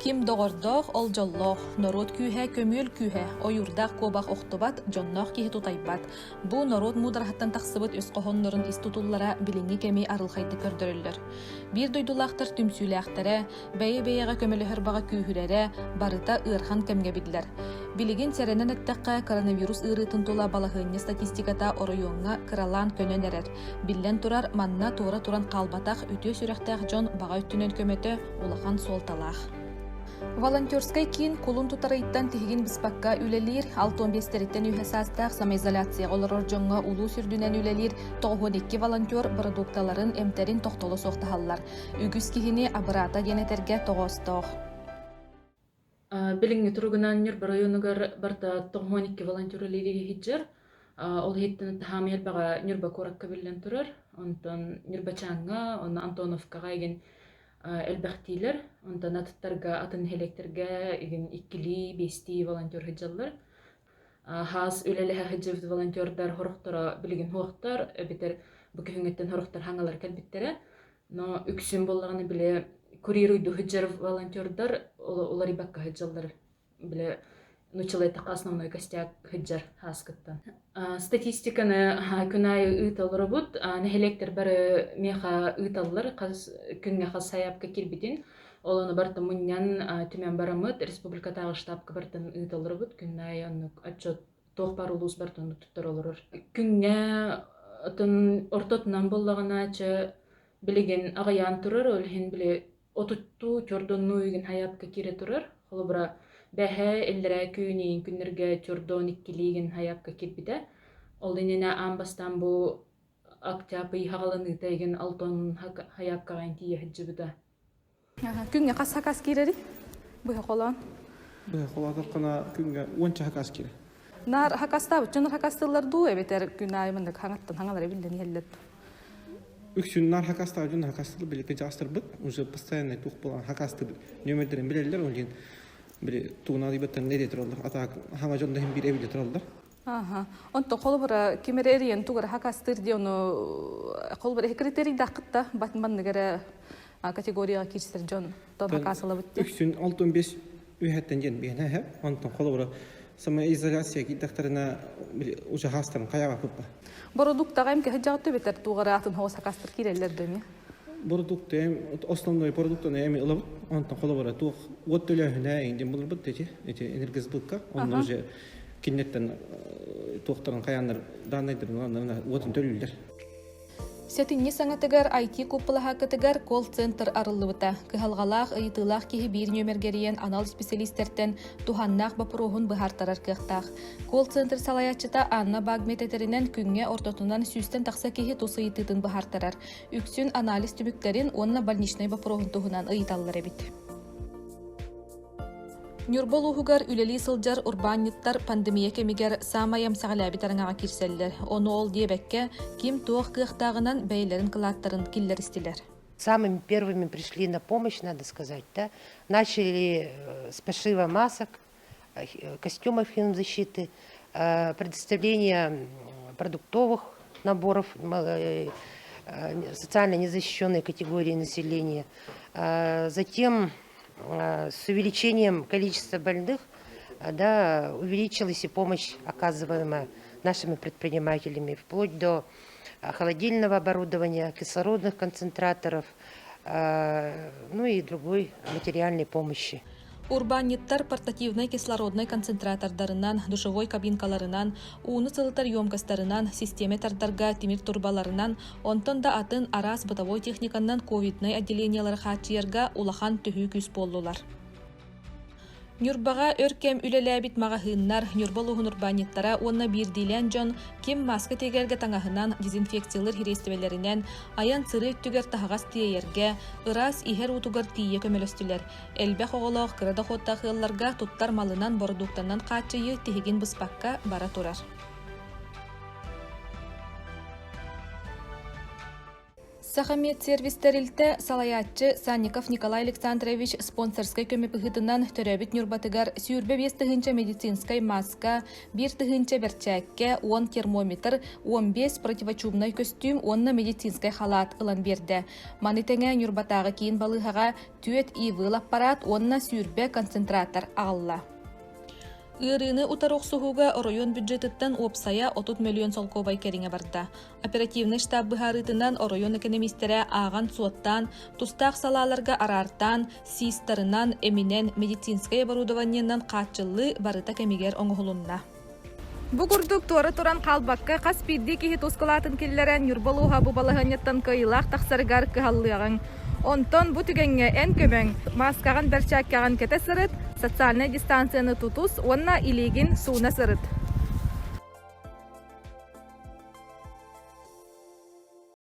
Ким доҕордоох, ол дьоллоох, норуот күүһэ көмүөл күүһэ, ойуурдаах куобах охтубат, дьонноох киһи тутайбат. Бу норуот муудараһыттан тахсыбыт өс хоһооннорун ис тутуллара билиҥҥи кэми арылхайдык көрдөрөллөр. Биир дойдулаахтар түмсүүлээхтэрэ, бэйэ-бэйэҕэ көмөлөһөр баҕа күүһүрэрэ барыта ыарахан кэмҥэ биллэр. Билигин сэрэнэн эттэххэ, коронавирус ыарыытын тула балаһыанньа статистиката оройуоҥҥа кыралаан көнөн эрэр. Биллэн турар, манна туора туран хаалбатах үтүө сүрэхтээх дьон баҕа өттүнэн көмөтө улахан суолталаах. Волонтерскай киин кулун тутар ыйтан тиһигин быспакка үлэлиир, 65-тэриттэн үһэ саастаах самоизоляцияҕа олорор дьоҥҥо улуус үрдүнэн үлэлиир 92 волонтер бородуукталарын, эмтэрин тохтоло суох таһаллар. Үгүс киһини абыраата диэн этэргэ тоҕоостоох. Билиҥҥи туругунан Ньурба районугар барыта 92 волонтер үлэлиир иһитдьэр. Ол иһиттэн таһаамай элбэҕэ Ньурба куоракка биллэн турар. Онтон Ньурбачааҥҥа, онно Антоновкаҕа игин элбэхтиилэр. Онтон атыттарга, атын нэһилиэктэргэ игин иккилии, биэстии волонтер сылдьаллар. Хаас үлэлэһэ сылдьыбыт волонтердар сорохторо билигин суохтар, эбэтэр бу күһүҥҥүттэн сорохтор хаҥалар кэлбиттэрэ. Но үксүн буоллаҕына били курируйду сылдьар волонтердар уларыйбакка сылдьаллар. Били нууччалыы основной костяк сылдьар хааскыттан. Статистиканы күн аайы ыыта олоробут. Нэһилиэктэр бары миэхэ ыыталлар хас күҥҥэ хас сайаапка киирбитин. Ол ону барытын мунньан түмэн бараммыт республикатааҕы штабка барытын ыыта олоробут. Күн аайы оннук отчет туох баар улуус барытын оннук туттара олорор. Күҥҥэ атын ортотунан буоллаҕына чэ билигин аҕыйаан турар, ол иһин били отуттуу чордоннуу игин хайаапка киирэ турар. Холобура, бэһээ иллэрээ күн иин күннэргэ чордон иккилии игин хайаапка киирбитэ. Ол иннинэ аан бастаан бу октябрь ый хаҕаланыыта игин алтон хайаапкаҕа тиийэ сылдьыбыта. Күҥҥэ хас хакас киирэрий? Быһа холоон. Быһа холоотоххуна күҥҥэ уонча хакас киирэр. Наар хакастаабыт дьон хакастыыллар дуу эбэтэр күн аайы маннык хаҥаттан хаҥалара биллэн иһэллэр дуу? Үксүн наар хакастаабыт дьон хакастыыр били кыдьаастарбыт уже постоянно туох буолан хакастыыр нүөмэрдэрин билэллэр ол иһин били тугунаадыйбаттан эрийэ тураллар а так хаҥа дьон да иһин биир эбилэ тураллар. Аха. Онтон холобура ким эрэ эрийэн тугу эрэ хакастыыр дии ону холобура эһи критерийдааххыт да маннык эрэ категорияҕа киирсэр дьон тон хакасылабыт диэн. Үксүн 65 үөһэттэн диэн биһиэнэ эһэ. Онтон холобура самоизоляция киирдэхтэринэ уже хаастарын хайаҕа куппа. Бородууктаҕа эмкэ сылдьаҕыт эбэтэр туох эрэ атын хоҕус хакастар киирэллэр да эмиэ? Бородуукта эм основной продуктаны эми ылабыт. Онтон холобура туох уот төлөөһүнэ индин буларбыт эти эти энергосбытка. Онно уже кинилэртэн туохтарын хайааннар дааннайдарын уотун төлүүллэр. Сэтинньи саҥатыгар IT куполаһааккатыгар колл-центр арыллыбыта. Кыһалҕалаах, ыйытыылаах киһи биир нүөмэргэ эрийэн анал исписэлиистэртэн туһаннаах боппуруоһун быһаартарар кыахтаах. Колл-центр салайааччыта Анна Багмет этэринэн, күҥҥэ ортотунан сүүстэн тахса киһи тус ыйытыытын быһаартарар. Үксүн анализ түмүктэрин уонна больничнай боппуруоһун туһунан ыйыталлар эбит. Ньурба улууһугар үлэлии сылдьар урбаанньыттар пандемия кэмигэр саамай эмсэҕэлээбит араҥаҕа киирсэллэр. Ону ол диэбэккэ, ким туох кыахтааҕынан бэйэлэрин кылааттарын киллэристилэр. Самыми первыми пришли на помощь, надо сказать, да? Начали с пошива масок, костюмов химзащиты, предоставление продуктовых наборов социально незащищенной категории населения. Затем с увеличением количества больных да, увеличилась и помощь, оказываемая нашими предпринимателями, вплоть до холодильного оборудования, кислородных концентраторов, ну и другой материальной помощи. Урбаанньыттар портативнай кислороднай концентратордарынан, душевой кабинкаларынан, ууну сылытар емкостарынан, систиэмэ тардарга тимир турбаларынан, онтон да атын араас бытовой техниканан ковиднай отделениелары хааччыйарга улахан төһүү күүс буоллулар. Ньурбаҕа өр кэм үлэлээбит маҕаһыыннар, Ньурба улууһун урбаанньыттара уонна биирдиилээн дьон ким мааска тигэргэ таҥаһынан, дезинфекциялыыр сириэстибэлэринэн, айан-сырыы өттүгэр таһаҕас тиэйэргэ, ыраас иһэр уутугар тиийэ көмөлөстүлэр. Элбэх оҕолоох кыра дохуоттаах ыалларга туттар малынан, бородууктанан хааччыйыы тиһигин быспакка бара турар. Сахамедсервис тэрилтэ салайааччы Санников Николай Александрович спонсорскай көмө быһыытынан төрөөбүт Ньурбатыгар 25 тыһыынча медицинскэй мааска, 1 тыһыынча бэрчээккэ, 10 термометр, 15 противочумнай көстүүм уонна медицинскэй халаат ылан биэрдэ. Маны тэҥэ Ньурбатааҕы киин балыыһаҕа түөрт ИВЛ аппараат уонна 20 концентратор аҕалла. Ыарыыны утары охсуһууга оройуон бюджетыттан уопсайа 30 мөлүйүөн солкуобай кэриҥэ барда. Оперативнай штаб быһаарыытынан оройуон экономистэрэ ааҕан-суоттаан, тустаах салааларга араартаан, СИСтарынан, эминэн, медицинскэй оборудованиенан хааччыллыы барыта кэмигэр оҥоһулунна. Бу курдук туора туран хаалбакка, хас биирдии киһи тус кылаатын киллэрэн, Ньурба улууһа бу балаһыанньаттан кыайыылаах тахсарыгар кыһаллыаҕыҥ. Онтон бу түгэҥҥэ эн көмөҥ, мааскаҕын бэрчээккэҕин кэтэ сырыт, социальнай дистанцияны тутус уонна илиигин сууна сырыт.